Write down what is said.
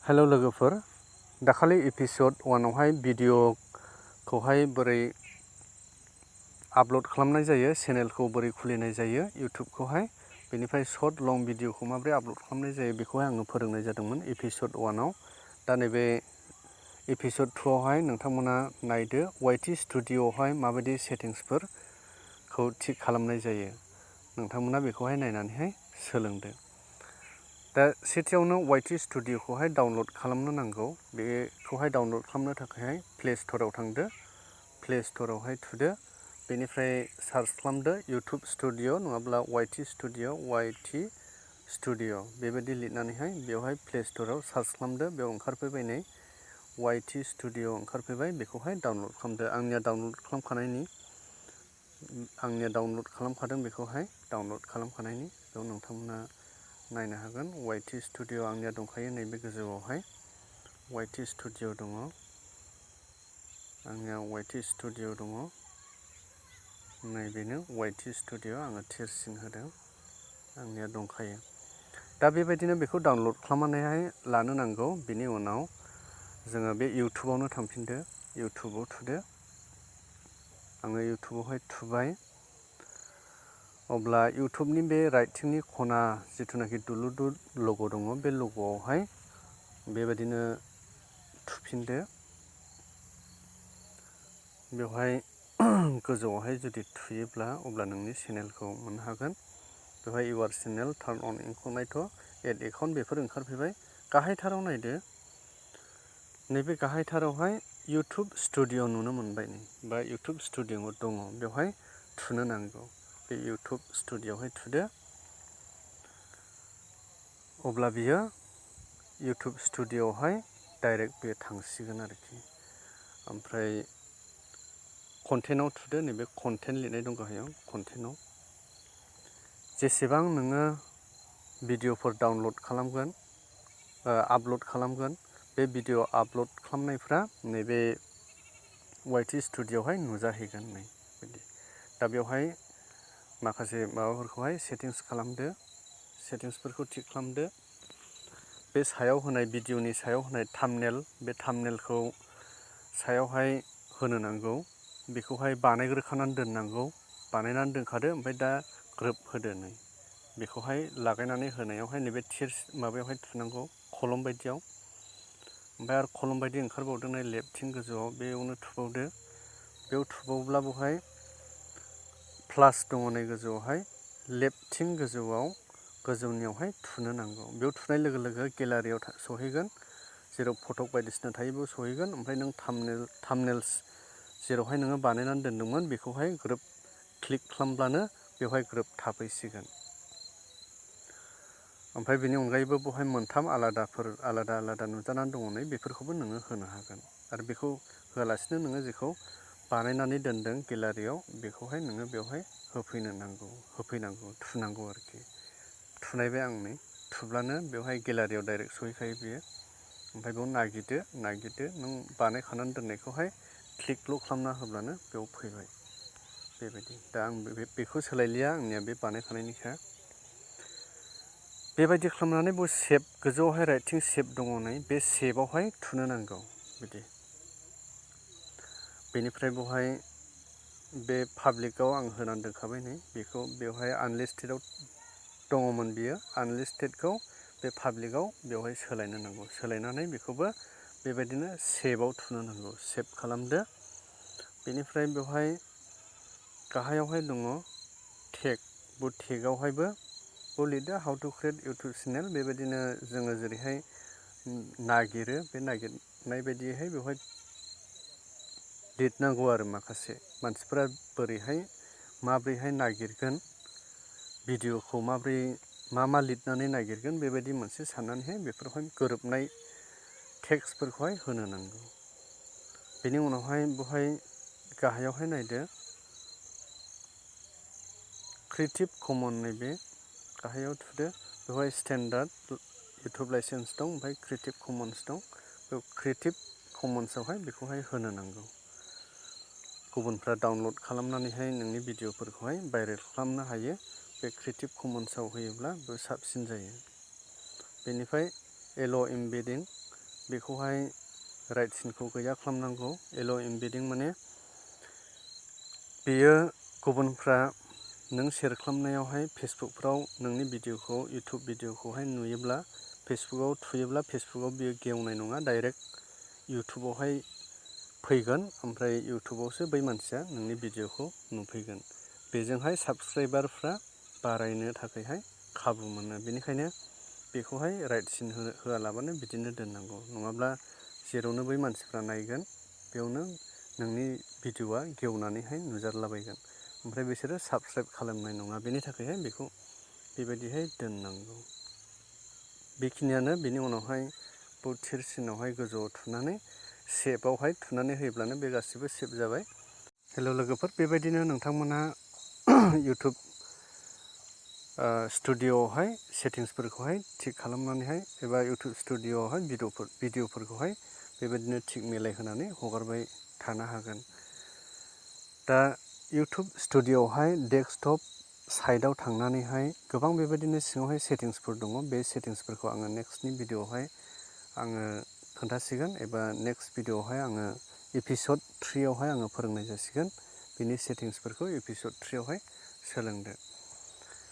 Hello लोगोफोर दाखालि episode 1 आवहाय भिडिअखौहाय बोरै आपलोड खालामनाय जायो चेनेलखौ बोरै खुलिनाय जायो यूट्यूबखौहाय बेनिफ्राय शर्ट लं भिडिअखौ माबोरै आपलोड खालामनाय जायो बेखौहाय आङो फोरोंनाय जादोंमोन एपिसोड 1 आव दा नैबे एपिसोड 2 आवहाय नोंथांमोना नायदो YT स्टुडिअआवहाय माबायदि सेटिंसफोरखौ थिक खालामनाय जायो नोंथांमोना बेखौहाय नायनानैहाय सोलोंदो दा सेथियावनो YT स्टुडिअखौहाय डाउनलड खालामनो नांगौ बेखौहाय डाउनलड खालामनो थाखायहाय प्ले स्टोराव थांदो प्ले स्टोरावहाय थुदो बेनिफ्राय सार्च खालामदो यूट्यूब स्टुडिअ नङाब्ला YT स्टुडिअ बेबायदि लिरनानैहाय बेवहाय प्ले स्टोराव सार्च खालामदो बेयाव ओंखारफैबाय नै YT स्टुडिअ ओंखारफैबाय बेखौहाय डाउनलड खालामदो आंनिया डाउनलड खालामखादों बेखौहाय डाउनलड खालामखानायनि बेयाव नोंथांमोना नायनो हागोन YT स्टुडिअ आंनिया दंखायो नैबे गोजौआवहाय YT स्टुडिअ दङ आंनिया YT स्टुडिअ दङ नैबेनो YT स्टुडिअ आङो थिरसिन होदों आंनिया दंखायो दा बेबायदिनो बेखौ डाउनलड खालामनानैहाय लानो नांगौ बिनि उनाव जोङो बे यूट्यूबावनो थांफिनदो यूट्यूबाव थुदो आङो यूट्यूबावहाय थुबाय अब्ला यूट्यूबनि बे राइटथिंनि खना जिथुनाखि दुलुर लग' दङ बे लग'आवहाय बेबायदिनो थुफिनदो बेवहाय गोजौआवहाय जुदि थुयोब्ला अब्ला नोंनि चेनेलखौ मोननो हागोन बेवहाय इउआर चेनेल टार्न अन इनकगनाइट' एड एकाउन्ट बेफोर ओंखारफैबाय गाहायथाराव नायदो नैबे गाहायथारावहाय यूट्यूब स्टुडिअ नुनो मोनबाय नै बा यूट्यूब स्टुडिअ दङ बेवहाय थुनो नांगौ बे यूट्यूब स्टुडिअआवहाय थुदो अब्ला बियो यूट्यूब स्टुडिअआवहाय डाइरेक्ट बे थांसिगोन आरोखि ओमफ्राय कन्टेन्टआव थुदो नैबे कन्टेन्ट लिरनाय दं गाहायाव कन्टेन्टआव जेसेबां नोङो भिडिअफोर डाउनलड खालामगोन आपलोड खालामगोन बे भिडिअ आपलोड खालामनायफ्रा नैबे YT स्टुडिअआवहाय नुजाहैगोन नै बिदि दा बेवहाय माखासे माबाफोरखौहाय सेटिंस खालामदो सेटिंसफोरखौ थिक खालामदो बे सायाव होनाय भिडिअनि सायाव होनाय थाम्बनेल बे थाम्बनेलखौ सायावहाय होनो नांगौ बेखौहाय बानायग्रोखानानै दोननांगौ बानायनानै दोनखादो ओमफ्राय दा ग्रोब होदो नै बेखौहाय लागायनानै होनायावहाय नैबे माबायावहाय थुनांगौ कलम बायदियाव ओमफ्राय आरो कलम बायदि ओंखारबावदों नै लेफ्टथिं गोजौआव बेयावनो थुबावदो बेयाव थुबावब्ला बेवहाय प्लास दङ नै गोजौआवहाय लेफ्टथिं गोजौनियावहाय थुनो नांगौ बेयाव थुनाय लोगो लोगो गेलारियाव सहैगोन जेराव फटक बायदिसिना थायो बेयाव सहैगोन ओमफ्राय नों थाम्बनेल्स जेरावहाय नोङो बानायनानै दोन्दोंमोन बेखौहाय ग्रोब क्लिक खालामब्लानो बेवहाय ग्रोब थाफैसिगोन ओमफ्राय बेनि अनगायैबो बेवहाय मोनथाम आलादा नुजानानै दङ नै बेफोरखौबो नोङो होनो हागोन आरो बेखौ होआलासिनो नोङो जेखौ बानायनानै दोन्दों गेलारियाव बेखौहाय नोङो बेवहाय होफैनांगौ थुनांगौ आरोखि थुनायबाय आं नै थुब्लानो बेवहाय गेलारियाव डाइरेक्ट सहैखायो बियो ओमफ्राय बेयाव नागिरदो नों बानायखानानै दोननायखौहाय क्लिकल' खालामना होब्लानो बेयाव फैबाय बेबायदि दा आं बेखौ सोलायलिया आंनिया बे बानायखानायनिखा बेबायदि खालामनानै बेयाव सेभ गोजौआवहाय राइटथिं सेभ दङ नै बे सेभआवहाय थुनो नांगौ बिदि बेनिफ्राय बेवहाय बे पाब्लिकआव आं होनानै दोनखाबाय नै बेखौ बेवहाय आनलिस्टेडआव दङमोन बियो आनलिस्टेडखौ बे पाब्लिकआव बेवहाय सोलायनो नांगौ सोलायनानै बेखौबो बेबायदिनो सेभआव थुनो नांगौ सेभ खालामदो बेनिफ्राय बेवहाय गाहायावहाय दङ टेग बे टेगआवहायबो लिरदो how to create YouTube channel बेबायदिनो जोङो जेरैहाय नागिरो बे नागिरनाय बायदियैहाय बेवहाय लिरनांगौ आरो माखासे मानसिफोरा माब्रैहाय नागिरगोन भिडिअखौ मा लिरनानै नागिरगोन बेबायदि मोनसे साननानैहाय बेफोरावहाय गोरोबनाय टेक्सटफोरखौहाय होनो नांगौ बेनि उनावहाय बेवहाय गाहायावहाय नायदो क्रिएटिभ कमन नैबे गाहायाव थुदो बेवहाय स्टेन्डार्ड इउटुब लाइसेन्स दं ओमफ्राय क्रिएटिभ कमन्स दं बेयाव क्रिएटिभ कमन्सआवहाय बेखौहाय होनो नांगौ गुबुनफ्रा डाउनलड खालामनानैहाय नोंनि भिडिअफोरखौहाय भाइरेल खालामनो हायो बे क्रिएटिभ कमन्सआव होयोब्ला बे साबसिन जायो बेनिफ्राय एल' एम्बेडिं बेखौहाय राइट सिनखौ गैया खालामनांगौ। एल' एम्बेडिं माने बेयो गुबुनफ्रा नों शेयार खालामनायावहाय फेसबुकफ्राव नोंनि भिडिअखौ इउटुब भिडिअखौहाय नुयोब्ला फेसबुकाव थुयोब्ला फेसबुकाव बियो गेवनाय नङा, डाइरेक्ट इउटुबावहाय फैगोन, ओमफ्राय इउटुबावसो बै मानसिया नोंनि भिडिअखौ नुफैगोन। बेजोंहाय साबस्क्राइबारफ्रा बारायनो थाखायहाय खाबु मोनो। बेनिखायनो बेखौहाय राइट सिन होआलाबानो बिदिनो दोननांगौ, नङाब्ला जेरावनो बै मानसिफ्रा नायगोन बेयावनो नोंनि भिडिअआ गेवनानैहाय नुजारलाबायगोन, ओमफ्राय बिसोरो साबस्क्राइब खालामनाय नङा। बेनि थाखायहाय बेखौ बेबायदिहाय दोननांगौ। बेखिनियानो। बेनि उनावहाय थिर सिनावहाय गोजौआव थुनानै सेपआवहाय थुनानै होयोब्लानो बे गासिबो सेप जाबाय। हेल' लोगोफोर, बेबायदिनो नोंथांमोनहा इउटुब स्टुडिअ'आवहाय सेटिंसफोरखौहाय थिग खालामनानैहाय एबा इउटुब स्टुडिअ'आवहाय भिडिअफोरखौहाय बेबायदिनो थिग मिलायहोनानै हगारबाय थानो हागोन। दा इउटुब स्टुडिअ'आवहाय डेस्कटप साइडआव थांनानैहाय गोबां बेबायदिनो सिङावहाय सेटिंसफोर दङ। बे सेटिंसफोरखौ आङो नेक्स्टनि भिडिअ'आवहाय आङो खोन्थासिगोन, एबा नेक्स्ट भिडिअ'आवहाय आङो एपिसड 3आवहाय आङो फोरोंनाय जासिगोन। बिनि सेटिंसफोरखौ एपिसड 3आवहाय सोलोंदो।